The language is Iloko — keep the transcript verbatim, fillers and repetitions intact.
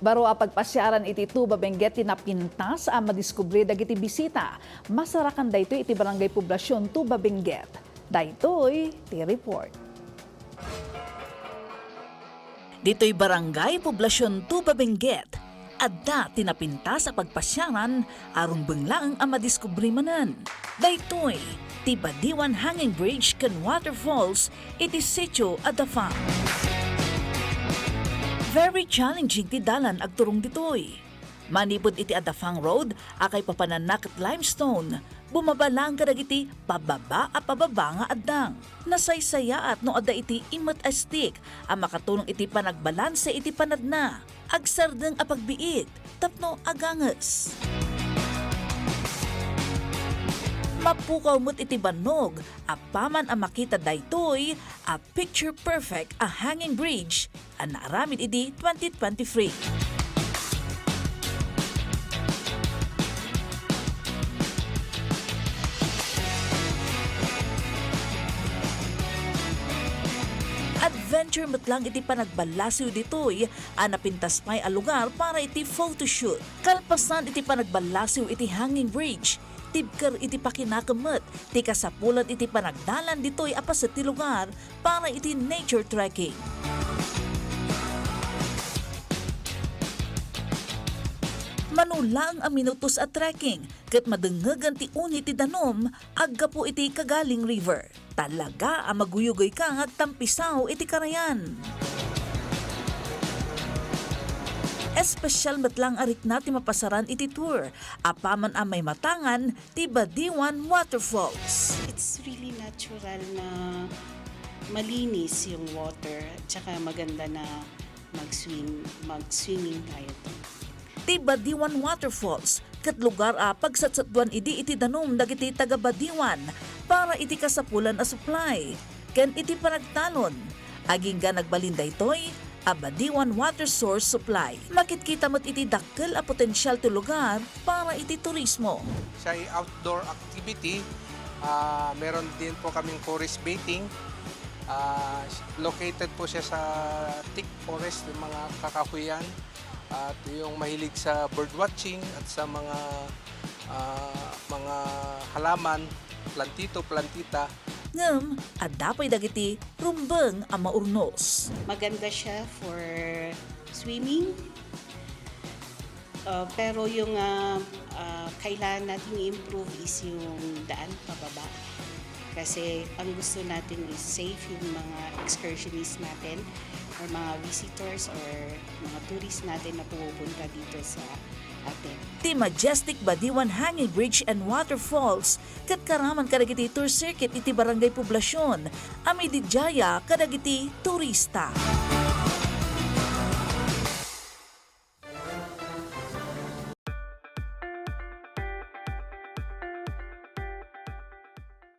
Baro a pagpasiaran iti Tuba Benguet ti napintas a madiskubre dagiti bisita. Masarakan daytoy iti Barangay Poblacion, Tuba Benguet. Daytoy ti report. Ditoy Barangay Poblacion, Tuba Benguet, adda ti napintas a pagpasiaran a rumbeng laeng a madiskubre manen. Daytoy ti Badiwan Hanging Bridge ken Waterfalls iti Sitio Adafang. Very challenging ti dalan agturong ditoy. Manipud iti Adafang Road a kaipapananna ket limestone, bumaba laeng kadagiti pababa a pababa nga addang. Nasaysayaat no adda iti immet a stick a makatulong iti panagbalanse iti panadna. Agsardeng a pagbiit tapno aganges. Mapukaw met iti bannog apaman a makita daytoy a picture perfect a hanging bridge a naaramid idi twenty twenty-three. Adventure met lang iti panagballasiw ditoy a napintas pay a lugar para iti photoshoot. Kalpasan iti panagballasiw iti hanging bridge, tibker iti pakinakem met ti kasapulan iti panagdalan ditoy a paset ti lugar para iti nature trekking. Mano laeng a minutos a trekking ket madengngegen ti uni ti danum aggapu iti Cagaling River. Talaga a maguyugoyka nga agtampisaw iti karayan. Espesyal met lang a rikna ti mapasaran iti tour, apaman a maimatangan ti Badiwan Waterfalls. It's really natural na malinis yung water, tsaka maganda na mag-swim, mag-swimming tayo to. Ti Badiwan Waterfalls ket lugar a pagsatsatduan idi iti danum dagiti taga-Badiwan para iti kasapulan a supply ken iti panagtalon. Agingga nagbalin daytoy a Badiwan Water Source Supply. Makitkita met iti dakkel a potensial ti lugar para iti turismo. Siya ay outdoor activity. Ah, meron din po kaming forest bathing. Ah, located po siya sa thick forest, yung mga kakahuyan. At yung mahilig sa bird watching at sa mga, ah, mga halaman, plantito, plantita. Ngem, adda pay dagiti rumbeng a maurnos. Maganda siya for swimming. Uh, pero yung, ah, ah, kailangan natin i-improve is yung daan pababa. Kasi ang gusto natin is safe yung mga excursionist natin or mga visitors or mga tourist natin na pumupunta dito sa atin. Ti Majestic Badiwan Hanging Bridge and Waterfalls ket karaman kadagiti tour circuit iti Barangay Poblacion a mididiaya kadagiti turista.